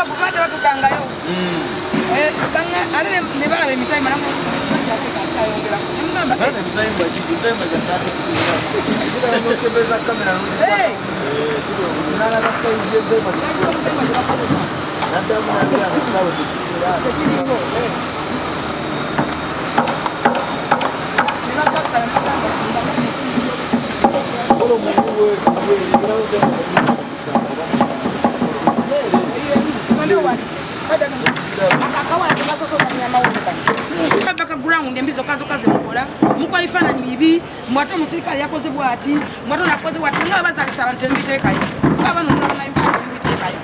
Nagamba kuba tebatukangayo. Ate ne balaba emitayima nakyayongera. Nemugamba Ground embizo kazo kaze mukola mukola ifananyi bibi mwate omusirikale yakoze bwati mwate nakoze bwati nga bazalisa abantu embiteekayo nga bano n'abannayuganda embiteekayo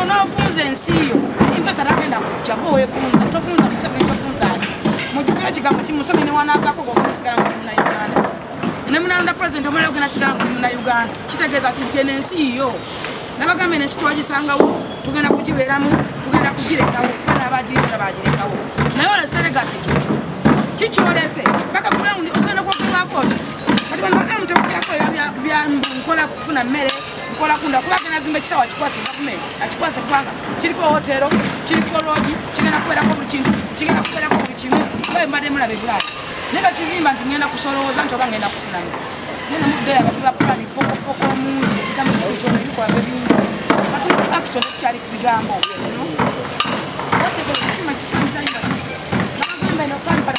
n'ofunza ensi yo investor agenda kujja go weefunza tofunza Museveni tofunza ani mujjukira ekigambo ki Museveni wanaavaako gwokusigala nga munnayuganda ne munalonda president omulala ogenda sigala nga munnayuganda kitegeeza ki nti eno ensi yo nabagamba eno ensi twagisangawo tugenda kugibeeramu tugenda kugirekawo kuba n'abagirina bagirekawo naye olese legacy ki kikyolese paka ground ogenda kwogerwako kati bano bakamu tebakyakolera bya nkola kufuna mmere nkola kunda kuba agenda zimba ekisawo akikwase gavumenti akikwase kubanga kiriko hotero kiriko loogi kigenda kubeerako buli kintu kigenda kubeerako buli kimu nga mbadde mulaba ebulaaya naye bakizimba nti ngenda kusolooza nti oba ngenda kufunamu naye namuddeyo abantu ba pulani pokopoko omungi ebigambo bitono ebikola ebingi kati action tukyali ku bigambo bategeeza kisamitayiba bagamba eno kampala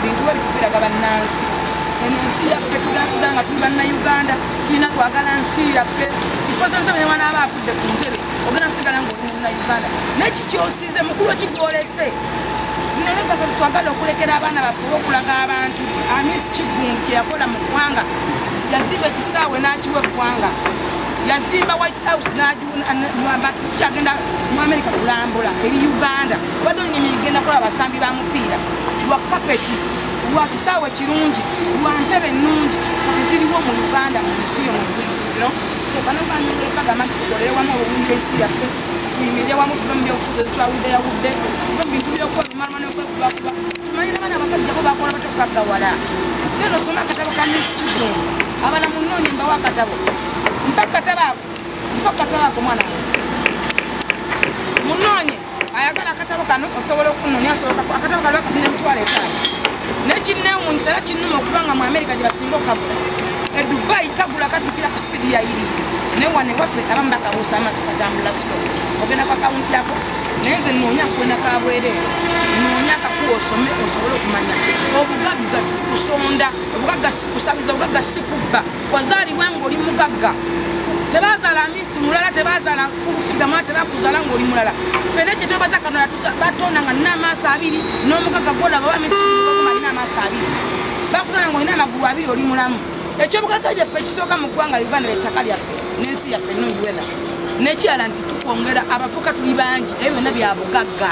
bintu bannansi eno ensi yaffe tugasiga nga tuli bannayuganda tulina twagala nsi yaffe tipoza Museveni wanaaba afudde ku ntebe ogenda sigala ng'oli munnayuganda naye kikyosiize mukulu ekigwolese zino legacy twagala okulekera abaana baffe okulaga abantu nti Amis Kiggundu kye yakola mu ggwanga yazimba ekisaawe n'akiwa eggwanga yazimba White House tukyagenda mu America kulambula eri Uganda obadde onyonyi genda kulaba abasambi ba mupiira lwa kapeti lwa kisaawe kirungi lwa ntebe ennungi kati ziriwo mu Uganda mu nsi yo mu ggwanga. So bano bagamba nti tukolere wamu obulungi ensi yaffe tuyimirire wamu tuve mu byobufuzi twawuddeyawudde tuve mu bintu by'okwerumaluma n'okwekubakuba tumanyire baana abasajja bo bakola batya okugaggawala genda osome akatabo ka Miss Kiggundu abala munoonye mbawo akatabo mpa akatabo ako mwana munoonye ayagala akatabo kano osobola okunoonya akatabo kano bakabina 50,000 naye kinneewuunyisa era kinnuma okubanga mu Amerika gye basinga okukagula e Dubai kagula kaddukira ku sipiidi ya yiri naye wano ewaffe abamu bakabuusa amaaso katambula slow ogenda ku akawunti yako naye nze nnoonya nkwenda ka bwereere nnoonya akakuwa osome osobole okumanya obugagga si kusonda obugagga si kusabiza obugagga si kubba wazaalibwa ng'oli mugagga tebazaala Amisi mulala tebazaala Fulufiga mulala tebakuzaala ng'oli mulala ffenna kye twebaza Katonda batonda nga nina amaaso abiri n'omugagga gw'olaba oba Amisi alina amaaso abiri bakutonda ng'olina amagulu abiri oli mulamu ekyobugagga gyaffe ekisooka mu ggwanga Uganda ettaka lyaffe n'ensi yaffe ennungi wetha n'ekirala nti tukwongera abavubuka tuli bangi ebyo byonna bya bugagga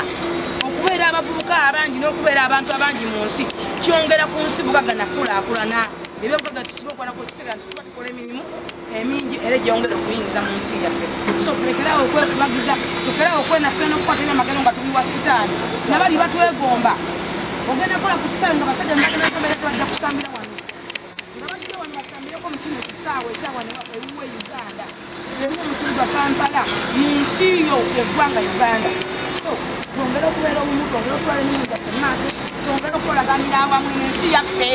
okubeera abavubuka abangi n'okubeera abantu abangi mu nsi kyongera ku nsi bugagga nakulaakulana ebyobugagga tusiba okukolako kitegeeza nti tuba tukola emirimu emingi era egyongera okuyingiza mu nsi yaffe so tulekerawo okwekubagiza tulekerawo okwenaffe n'okukwata ebyamagero nga tuli wa sitaani nabali batwegomba ogenda kukola ku kisaawe nga basajja mbagenda bajja kusambira wano nga bajja wano basambireko mu kino ekisaawe ekyawano ewuwe Uganda ewuwe mu kibuga Kampala mu nsi yo eggwanga Uganda so twongere okubeera obumu twongere okutwala emirimu gyaffe mu maaso twongere okukolaganira awamu n'ensi yaffe.